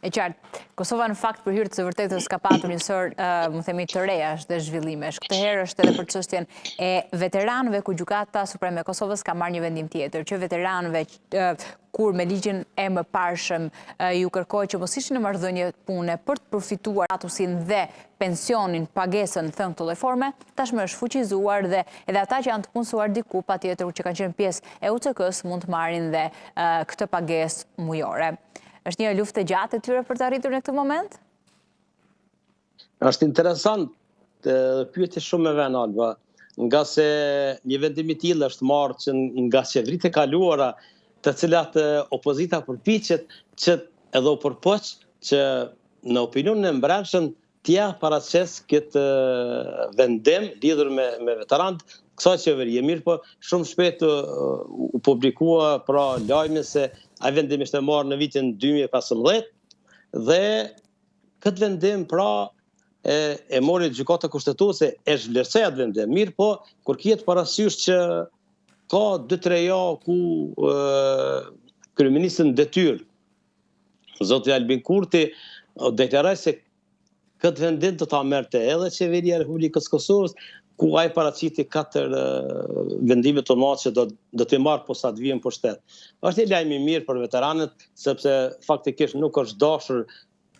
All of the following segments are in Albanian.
E qartë. Kosova në fakt për hir të së vërtetës ka patur një sërë, mund të themi, të rejash dhe zhvillimesh. Këtë herë është edhe për çështjen e veteranëve ku Gjykata Supreme e Kosovës ka marrë një vendim tjetër, që veteranëve kur me ligjin e mëparshëm ju kërkohej që mos ishin në marrëdhënie pune për të përfituar statusin dhe pensionin, pagesën, thënë këtë lloj forme, tashmë është shfuqizuar dhe edhe ata që janë të punësuar diku patjetër që kanë qenë pjesë e UÇK-së mund të marrin dhe këtë pagesë mujore. Është një luftë e gjatë e tyre për të arritur në këtë moment? Është interesant dhe pyetje shumë me vend Alba, ngase një vendim i tillë është marrë që nga qeveritë e kaluara, të cilat opozita përpiqet që edhe u përpoq që në opinionin e mbrendshëm t'ia paraqesë këtë vendim lidhur me me veteranët kësaj qeverie. Mirëpo, shumë shpejt u publikua pra lajmi se ai vendim ishte marrë në vitin 2015 dhe këtë vendim pra e, e mori gjykata kushtetuese e zhvlerësoi atë vendim. Mirëpo, kur kihet parasysh që ka 2-3 javë ku kryeministri në detyrë Zoti Albin Kurti deklaroi se këtë vendim do ta merrte edhe qeveria e Republikës së Kosovës, ku ai paraqiti katër vendime të mëdha që do do t'i marrë posa të vijë në pushtet. Është një lajm i mirë për veteranët, sepse faktikisht nuk është dashur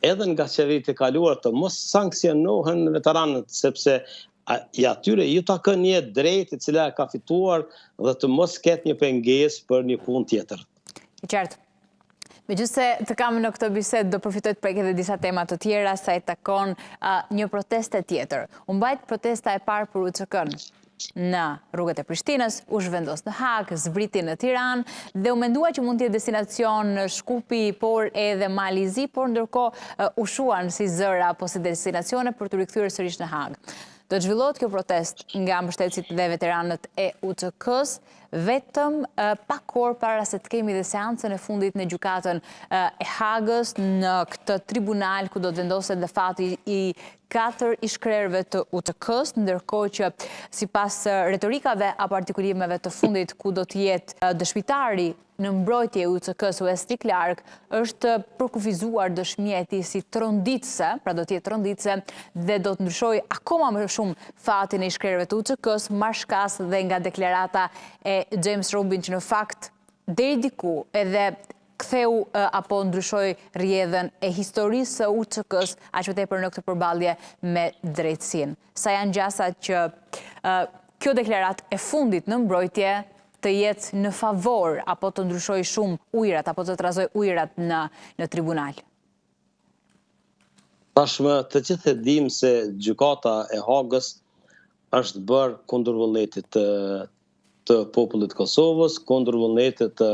edhe nga qeveritë e kaluara të mos sanksionohen veteranët, sepse i atyre ju takon një e drejtë e cila e ka fituar dhe të mos ketë një pengesë për një punë tjetër. E qartë. Megjithëse të kam në këtë bisedë, do përfitoj të prek edhe disa tema të tjera, sa i takon një proteste tjetër. U mbajt protesta e parë për UÇK-në në rrugët e Prishtinës, u zhvendos në Hagë, zbriti në Tiranë, dhe u mendua që mund të jetë destinacion Shkupi, por edhe Mali i Zi, por ndërkohë u shuan si zëra apo si destinacione për t'u rikthyer sërish në Hagë. Do të zhvillohet kjo protestë nga mbështetësit dhe veteranët e UÇK-së, vetëm pak orë para se të kemi dhe seancën e fundit në gjykatën e Hagës, në këtë tribunal ku do të vendoset dhe fati i katër ish-krerëve të UÇK-së, ndërkohë që sipas retorikave apo artikulimeve të fundit ku do të jetë dëshmitari në mbrojtje e UÇK-së Wesley Clark është përkufizuar dëshmia e tij si tronditëse, pra do të jetë tronditëse dhe do të ndryshojë akoma më shumë fatin e ish-krerëve të UÇK-së, marrë shkas dhe nga deklarata e James Rubin që në fakt deri diku edhe ktheu apo ndryshoi rrjedhën e historisë së UÇK-së, aq më tepër në këtë përballje me drejtësinë. Sa janë gjasat që kjo deklaratë e fundit në mbrojtje të jetë në favor apo të ndryshojë shumë ujërat apo të trazojë ujërat në në tribunal? Tashmë të gjithë e dimë se Gjykata e Hagës është bërë kundër vullnetit të të popullit të Kosovës, kundër vullnetit të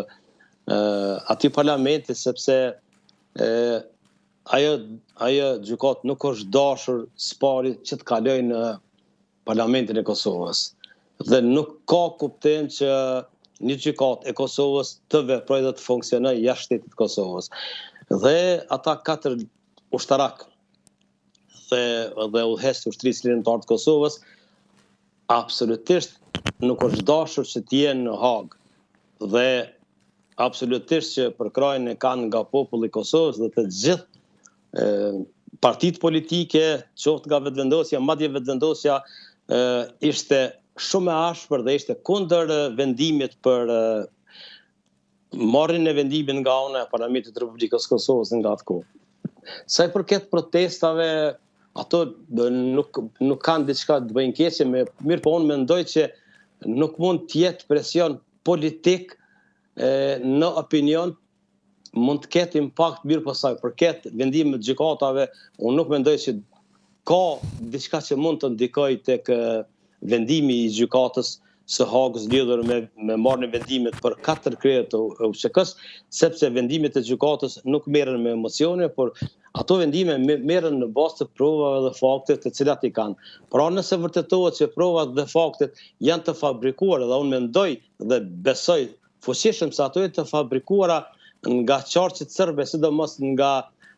atij parlamenti sepse e, ajo ajo gjykatë nuk është dashur së pari që të kalojë në Parlamentin e Kosovës dhe nuk ka kuptim që një gjykatë e Kosovës të veprojë dhe të funksionojë jashtë shtetit të Kosovës. Dhe ata katër ushtarakë dhe dhe udhëheqës të ushtrisë çlirimtare të Kosovës absolutisht nuk është dashur që të jenë në Hagë dhe absolutisht që përkrahjen e kanë nga populli i Kosovës dhe të gjithë partitë politike, qoftë nga Vetëvendosja, madje Vetëvendosja ishte shumë e ashpër dhe ishte kundër vendimit për marrjen e vendimit nga ana e Parlamentit të Republikës së Kosovës nga atë kohë. Sa i përket protestave, ato nuk nuk kanë diçka të bëjnë keqe, me mirëpo unë mendoj që nuk mund të jetë presion politik e, në opinion mund të ketë impakt mirëpo sa i përket vendimit të gjykatave, unë nuk mendoj që ka diçka që mund të ndikojë tek vendimi i gjykatës së Hagës lidhur me me marrjen e vendimit për katër krerë të UÇK-së, sepse vendimet e gjykatës nuk merren me emocione, por ato vendime merren në bazë të provave dhe fakteve të cilat i kanë. Pra nëse vërtetohet që provat dhe faktet janë të fabrikuara dhe unë mendoj dhe besoj fuqishëm se ato janë të fabrikuara nga qarqet serbe, sidomos nga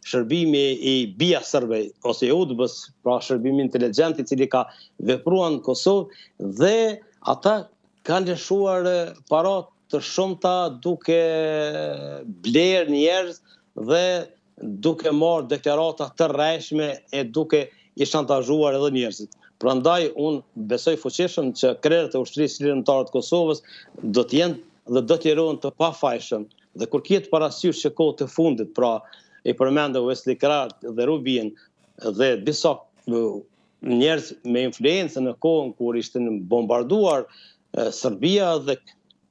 shërbimi i BIA serbe ose i UDB-s, pra shërbimi inteligjent i cili ka vepruar në Kosovë dhe ata kanë lëshuar para të shumta duke blerë njerëz dhe duke marrë deklarata të rrejshme e duke i shantazhuar edhe njerëzit. Prandaj unë besoj fuqishëm që krerët e Ushtrisë Çlirimtare të Kosovës do të jenë dhe do të lirohen të pafajshëm. Dhe kur kihet parasysh që kohët e fundit, pra i përmende Wesley Clark dhe Rubin dhe disa njerëz me influencë në kohën kur ishte bombarduar Serbia dhe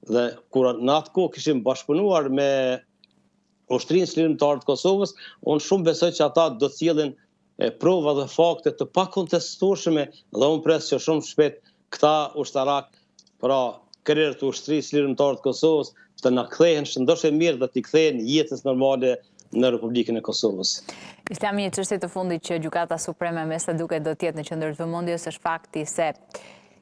dhe kur në atë kohë kishin bashkëpunuar me Ushtrinë Çlirimtare të Kosovës, unë shumë besoj që ata do të sjellin prova dhe fakte të pakontestueshme dhe unë pres që shumë shpejt këta ushtarak, pra krerët e Ushtrisë Çlirimtare të Kosovës, të na kthehen shëndosh e mirë dhe t'i kthehen jetës normale në Republikën e Kosovës. Islami një çështje të fundit që Gjykata Supreme me sa duket do të jetë në qendër të vëmendjes është fakti se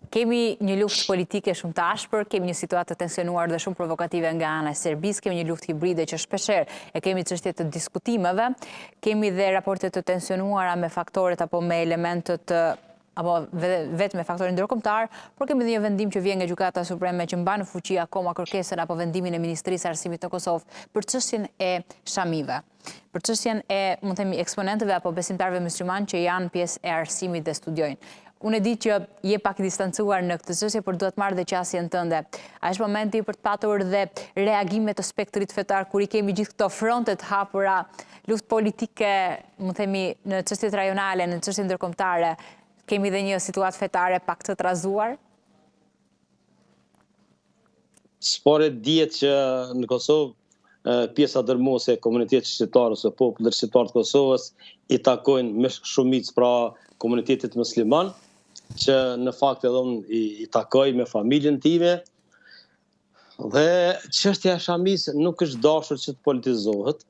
Kemi një luftë politike shumë të ashpër, kemi një situatë të tensionuar dhe shumë provokative nga ana e Serbisë, kemi një luftë hibride që shpeshherë e kemi çështje të diskutimeve, kemi dhe raporte të tensionuara me faktorët apo me elementët apo vetë me faktorin ndërkombëtar, por kemi dhe një vendim që vjen nga Gjykata Supreme që mban në fuqi akoma kërkesën apo vendimin e Ministrisë së Arsimit në Kosovë për çështjen e shamive. Për çështjen e, mund të themi, eksponentëve apo besimtarëve muslimanë që janë pjesë e arsimit dhe studiojnë. Unë e di që je pak i distancuar në këtë çështje, por dua të marr dhe qasjen tënde. A është momenti për të patur dhe reagime të spektrit fetar kur i kemi gjithë këto fronte të hapura, luftë politike, mund të themi, në çështjet rajonale, në çështjet ndërkombëtare, kemi dhe një situatë fetare pak të trazuar? Së pari dihet që në Kosovë pjesa dërmuese e komunitetit shqiptar ose popullit shqiptar të Kosovës i takojnë me shumicë pra komunitetit musliman, që në fakt edhe unë i, i takoj me familjen time. Dhe çështja e shamisë nuk është dashur që të politizohet.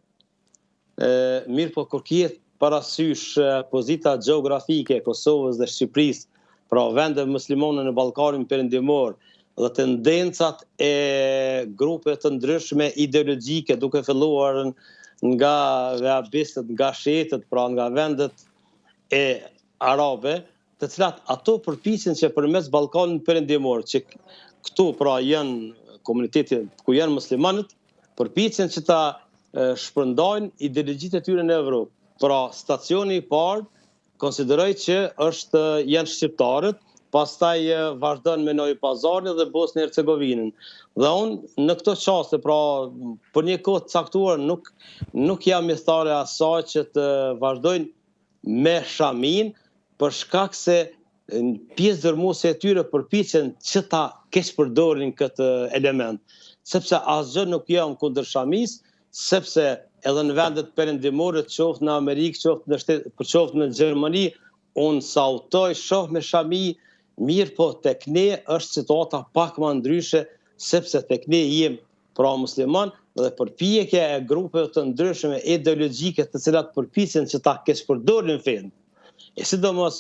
Mirëpo kur kihet parasysh pozita gjeografike e Kosovës dhe Shqipërisë, pra vendeve muslimane në Ballkanin Perëndimor dhe tendencat e grupeve të ndryshme ideologjike duke filluar nga vehabistët, nga shiitët, pra nga vendet e arabe, të cilat ato përpiqen që përmes Ballkanit Perëndimor, që këtu pra janë komuniteti ku janë muslimanët, përpiqen që ta shpërndajnë ideologjitë e tyre në Evropë. Pra, stacioni i parë konsideroj që është janë shqiptarët, pastaj vazhdon me Novi Pazarin dhe Bosnjë Hercegovinën. Dhe unë në këto çaste, pra për një kohë të caktuar nuk nuk jam ithtar i asaj që të vazhdojnë me shaminë për shkak se pjesë dërmuese e tyre përpiqen që ta keqpërdorin këtë element. Sepse asgjë nuk jam kundër shamisë, sepse edhe në vendet perëndimore, qoftë në Amerikë, qoftë në shtet, qoftë në Gjermani, unë sa udhëtoj shoh me shami, mirëpo tek ne është situata pak ma ndryshe, sepse tek ne jem pra musliman dhe përpjekja e grupeve të ndryshme ideologjike të cilat përpiqen që ta keqpërdorin fenë. E sidomos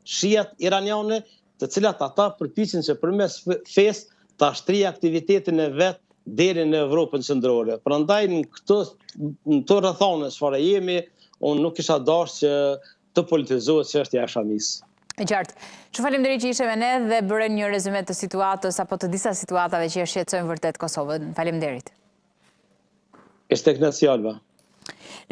shiat iraniane, të cilat ata përpiqen që përmes fesë ta shtrijë aktivitetin e vet deri në Evropën Qendrore. Prandaj në këto në këto rrethana çfarë jemi, unë nuk kisha dashur që të politizohet çështja e shamisë. E qartë. Shumë faleminderit që ishe me ne dhe bëre një rezume të situatës apo të disa situatave që e shqetësojnë vërtet Kosovën. Faleminderit. Ishte kënaqësi Alba.